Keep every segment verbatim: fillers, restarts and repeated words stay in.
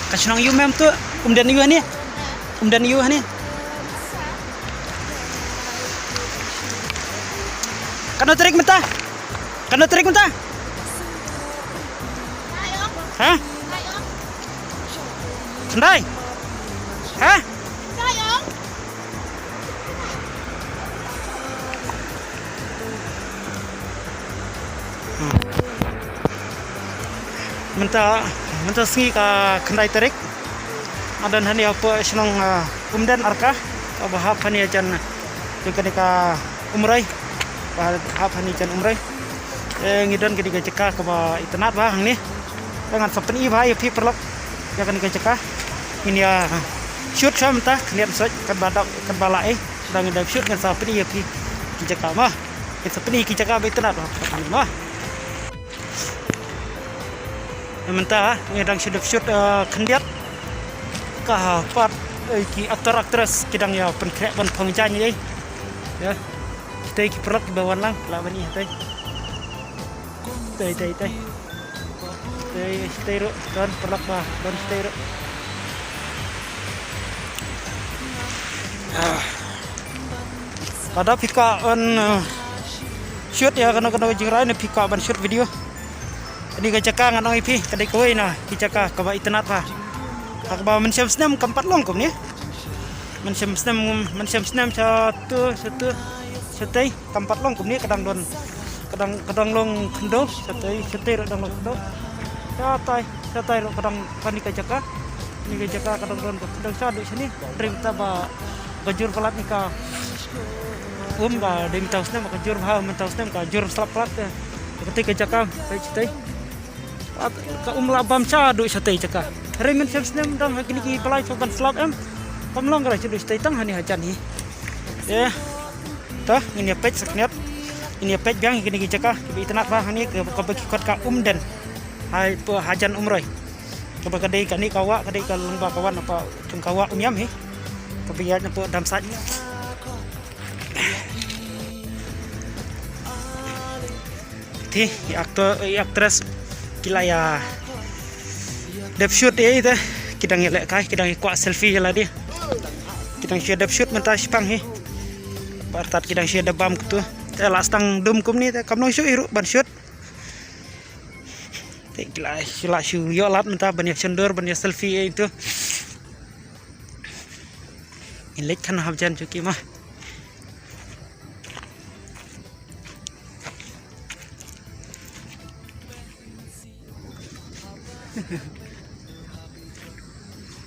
Ka shnong aiu mem tu? Umden aiu hani? Umden aiu hani? Katno tarik mynta? Katno tarik mynta? Ha? Khyndai? Ha? Mynta, mynta sngi ka khyndai tarik. Nga don hangne hapoh shnong, ah, Umden Arka. Kaba hap hangne jan jong kane ka Umroi. Ba hap hangne jan Umroi. Eh, ngi don kane ka jaka kaba itynnad bha hangne. Te ngan sa pyni bha ïa phi paralok ïa kane ka jaka. Ngin ïa shoot sha mynta, khyndiat sot, katba dap, katba lah ei. Dang ïa dap shoot ngan sa pyni ïa phi ki jaka ma. Ngan sa pyni ki jaka ba itynnad ba. Ïa mynta ngi dang shu dep shoot, eh, khyndiat. Ka pat, eh, ki actor actress ki dang ïa pynkhreh ban phong jaiñ ei. Ïa. Kita ki paralok kiba wan lang, lah ban ïa kita. Tei, tei, tei. Tei, tei ruh, don paralok ba, don tei ruh. Ah. Lada phi kwah ban, eh, shoot ïa kano kano ka jingrai ne phi kwah ban shoot video. Kane ka jaka ngan ong ïa phi, ka dei kawei na ki jaka kaba itynnad bha. Ha kaba mynshem snem kam pat long kumne. Mynshem snem, mynshem snem sha tu, sha tu, shatei. Kam pat long kumne, ka dang don, ka dang, ka dang long khyndew, shatei, shatei ruh dang long khyndew. Shatai, shatai ruh ka dang, kane ka jaka. Kane ka jaka ka dang don ka khyndew shaduh shane. Hynrei mynta ba ka jur palat ne ka um, ba dei mynta u snem ka jur bha, mynta u snem ka jur slap palat te. Kata ka jaka, peit shatei. Ka um la bam shaduh shatei jaka. Hynrei mynshem snem dang ha kine ki blai shu ban slap em. Kam long ka la shaduh shatei tang hane hajan hi. Ïa. Te ngin ïa peit sa khyndiat. Ngin ïa peit biang kine ki jaka kiba itynnad bha hangne kaba ki khot ka Umden. Hapoh hajan Umroi. Kaba ka dei kane ka wah, ka dei ka lyngba ka wan hapoh jong ka wah Umiam hi. Kaba ïaid napoh Damsait. Te i actor, i actress ki la ïa dep shoot ïa ite, ki dang ïa lehkai, ki dang ïa kwah selfie ïa lade. Ki dang shu dep shoot mynta shipang hi. Ba artat ki dang shu dep bam katu. Te la sdang dum kumne te kam long shuh hi ruh ban shoot. Te ki la shu, la shu ïoh lad mynta ban ïa shon dur, ban ïa selfie ïa itu. Ngin leit khan hap jan jong ki ma.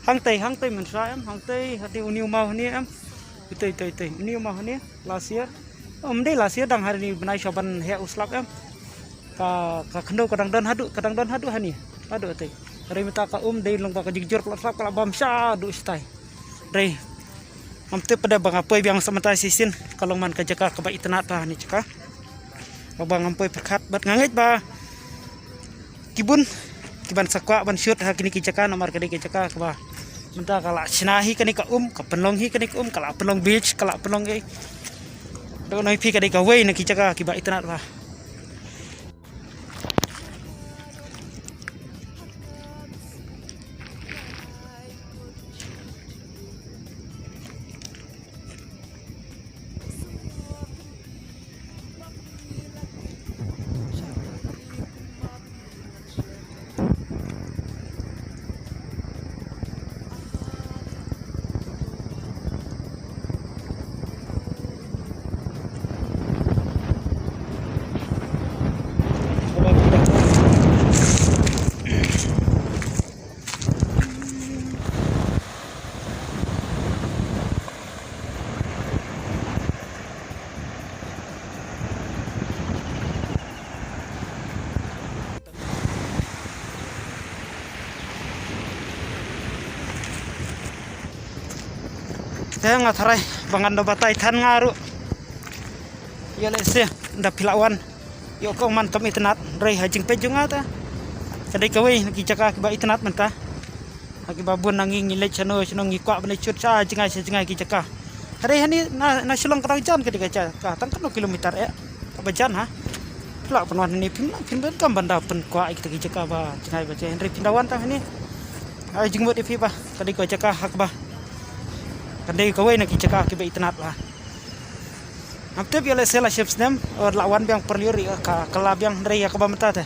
Hangtei, hangtei mynta em, hangtei, hangtei uni u maw hane em. Utei, utei, utei, uni u maw hane, last year. Ym dei last year, dang ha ri bnai sha ban heh u slap em. Ka, ka khyndew ka dang don haduh, ka dang don haduh hane. Haduh utei. Hynrei mynta ka um dei long ba ka jingjur ka la slap ka la bam shaduh shatai. Hynrei Ngam tip pat ba nga poi biang sa mynta shisien, ka long man ka jaka kaba itynnad bha kane jaka. Kaba ngam poi pyrkhat bad nga ngeit ba ki bun ki ban sa kwah ban shoot ha kine ki jaka namar kane ki jaka kaba mynta ka la shna hi kane ka um, ka pynlong hi kane ka um, ka la pynlong beach, ka la pynlong ei. Dang nai phi kane kawei na ki jaka kiba itynnad bha. Te nga tharai ba ngan da batai than nga ruh. Ïa lehse da phi lah wan. Ïoh kong man kam itynnad, hynrei ha jingpeit jong nga te ka dei kawei na ki jaka kiba itynnad mynta. Ha kiba bun na ngi ngi leit shano shano ngi kwah ban leit shoot sha jngai sha jngai ki jaka. Hynrei hani na, na Shillong ka dang jan ka dei ka jaka tang katno kilometer eh kaba jan ha. Lah pynwan hangne phin, phin donkam ban da pynkwah ïa kita ki jaka ba jngai ba jngai, hynrei phin da wan tang hangne. Ai jingmut ïa phi ba ka dei ka jaka ha kaba, ka dei kawei na ki jaka kiba itynnad ba. Ngam tip ïoh lehse la shipsnem, oh, la wan biang pyrliur ïa ka, ka la biang, hynrei ïa kaba mynta te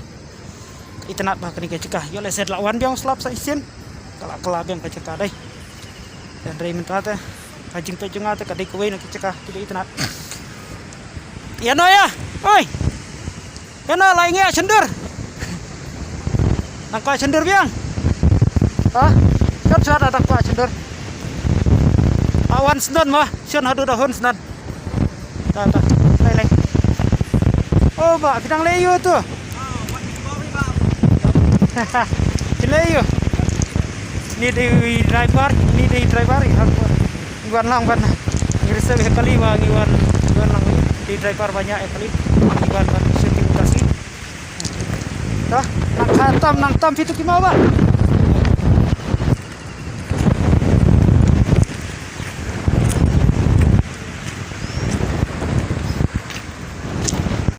itynnad ba kane ka jaka. Ïoh lehse la wan biang slap sa shisien, ka la, ka la biang ka jaka dei. Hynrei mynta te ha jingpeit jong nga te ka dei kawei na ki jaka kiba itynnad. Ïa no ïa. Oi. Ïa no la ngi ïa shyndur. Nang kwah shyndur biang. Ha? Shot shot, nang kwah shyndur. A wan sndon ma, shon haduh da hun sndon. Ta ta. Lei lei. Oh ba, phi dang lei ïa u tu. Phi lei ïa u. Ni dei driver, ni dei driver, ïa. Ngi wan lang ban, ngi reserve ïa kali ba ngi wan, ngi wan lang, ni dei driver ba ñiah ïa kali. Ngi wan ban shooting ka sih. Dah, nang tam, nang tam phi tu ki maw ba.